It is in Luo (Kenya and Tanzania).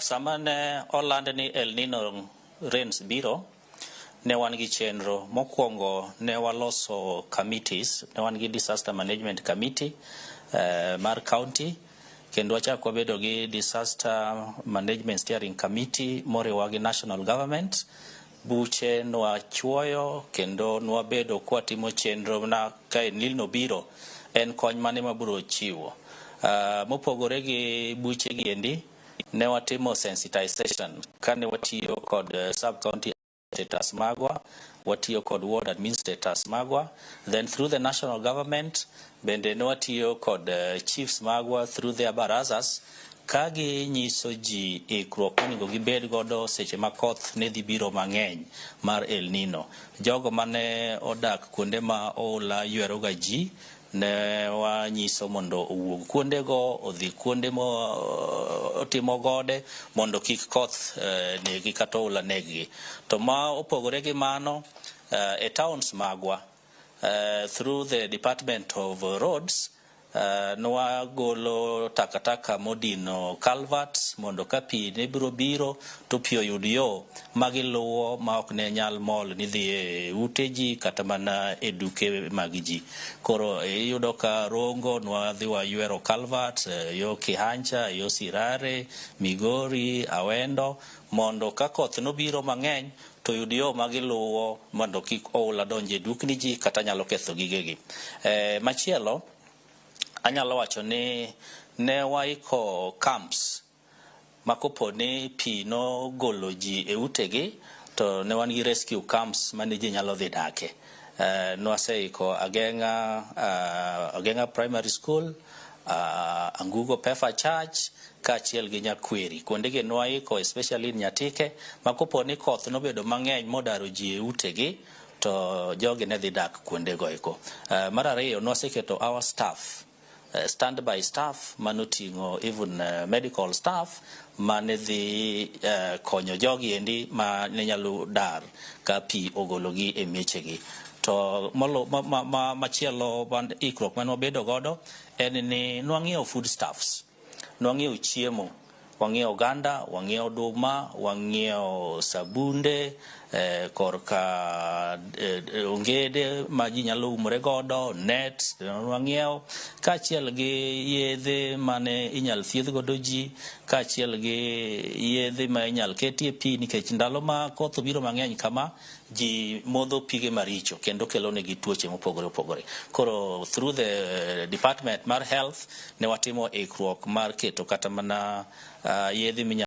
Sama ne oland ni El Nino rains biro, ne wan gi chenro. Mokwongo ne waloso committees, ne wan gi disaster management committee mar county, kendo wachak wabedo gi disaster management steering committee moriwa gi national government. Buche nwachuoyo kendo nwabedo kwatimo chenro na ka El Nino biro, en kony mane mabiro chiwo. Mopogore gi buche gi endi, ne watimo sensitization kane watiyo kod sub county administrators magwa, watiyo kod ward administrators magwa, then through the national government bende ne watiyo kod chiefs magwa through their barazas, ka ginyiso ji ikruok monego gibed godo seche ma koth ne dhi biro mang'eny mar El Nino. Jogo mane odak kuonde ma oula ywero ga ji, ne wanyiso mondo owuog kuondego odhi kuonde motimo gode mondo kik koth negi kata oula neggi. To ma opogore gi mano, e towns magwa, through the Department of Roads, nwagolo takataka modino culverts mondo ka pi ne biro biro to pi oyud yo magiluwo ma ok ne nyal mol ni dhi e ute ji kata mana e duke mag ji. Koro iyudo ka Rongo nwadhi waywero culverts yo Kihancha, yo Sirare, Migori, Awendo, mondo ka koth nobiro mang'eny to yud yo magiluwo mondo kik oula donj e dukni ji kata nyalo ketho gigegi. Machielo anyalo wacho ni ne waiko camps ma kopo ni pi nogolo ji e utegi, to ne wan gi rescue camps mane ji nyalo dhi dake. Nwaseiko Ageng'a Primary School, Angugo Pefa Church kaachiel gi Nyakweri. Kuondegi nwaiko, especially Nyatike, ma kopo ni koth nobedo mang'eny modaro ji e utegi, to jogi ne dhi dak kuondego eko. Mar ariyo, nwaseketo our staff, standby staff manoting'o even medical staff mane dhi konyo jogi endi ma ne nyalo dar ka pi ogologi e miechegi. To molo, ma machielo ikruok mane wabedo godo en ni nwang'iewo foodstuffs, nwang'iewo chiemo, wang'iewo oganda, wang'iewo oduma, wang'iewo sabunde, korka ongede ma ji nyalo umore godo, nets wang'iewo, kaachiel gi yedhe mane inyal thiedh godo ji, kaachiel gi yedhe ma inyal ketie pi, nikech ndalo ma koth obiro mang'eny kama, ji modho pige maricho kendo kelo negi tuoche mopogore opogore. Koro through the department mar health ne watimo ikruok mar keto kata mana yedhe minyalo